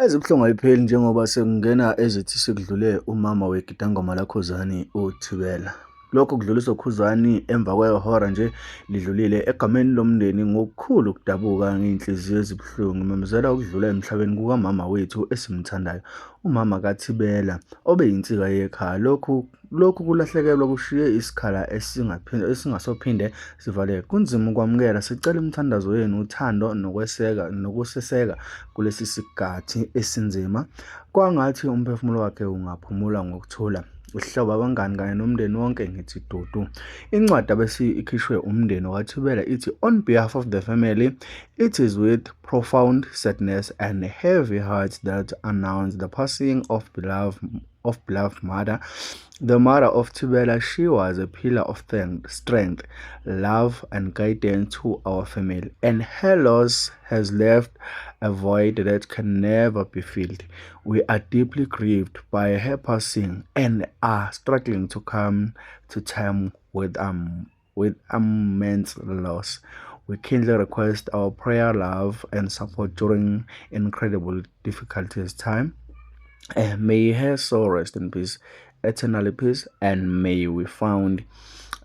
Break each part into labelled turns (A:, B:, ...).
A: Ezibuhlungu ayipheli njengoba sekungena ezithi sekudlule umama wegidangoma laKhuzani uThibela. Lokhu kudluliswa uKhuzani emva kwehora nje lidlulile egameni lomndeni ngokukhulu ukudabuka ngey'nhliziyo ezibuhlungu ngimemezela ukudlula emhlabeni kukamama wethu esimthandayo, umama kaThibela obeyinsika yekhaya. Lokhu kulahlekelwa kushiye isikhala esingasophinde sivaleke. Kunzima ukwamukela, sicela imithandazo yenu, uthando nokweseka nokuseseka kulesi sigathi esinzima. Kwangathi umphefumulo wakhe ungaphumula ngokuthula. Ihlobo, abangani kanye nomndeni wonke ngithi dudu. Incwadi abesikhishwe umndeni waThibela ithi on behalf of the family, it is with profound sadness and heavy heart that announce the passing of beloved mother. The mother of Thibela, she was a pillar of strength, love, and guidance to our family, and her loss has left a void that can never be filled. We are deeply grieved by her passing and are struggling to come to terms with immense loss. We kindly request our prayer, love, and support during incredible difficulties time. May her soul rest in peace, eternally peace, and may we found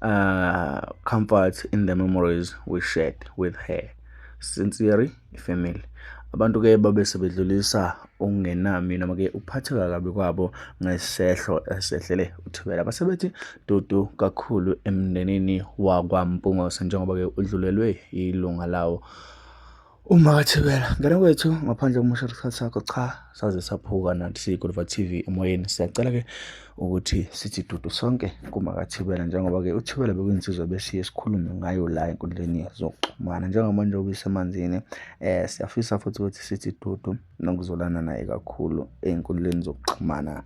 A: comfort in the memories we shared with her. Sincerely, family. Abantu-ke babe sebedlulisa ukungenami noma-ke ukuphatheka kabi kwabo ngesehlo esehlele uThibela. Basebethi dudu kakhulu emndenini wakwaMpungose njengoba-ke udlulelwe ilunga lawo uMakaThibela. Ngena kwethu ngaphandle kokumosha isikhathi sakho, cha saze saphuka nathi siyiGuluva TV emoyeni. Siyacela-ke ukuthi sithi dudu sonke kuMakaThibela njengoba-ke uThibela bekuyinsizwa besiye sikhulume ngayo la enkundleni zokuxhumana. Njengamanje ubisemanzini siyafisa futhi ukuthi sithi dudu nokuzolana naye kakhulu ey'nkundleni zokuxhumana.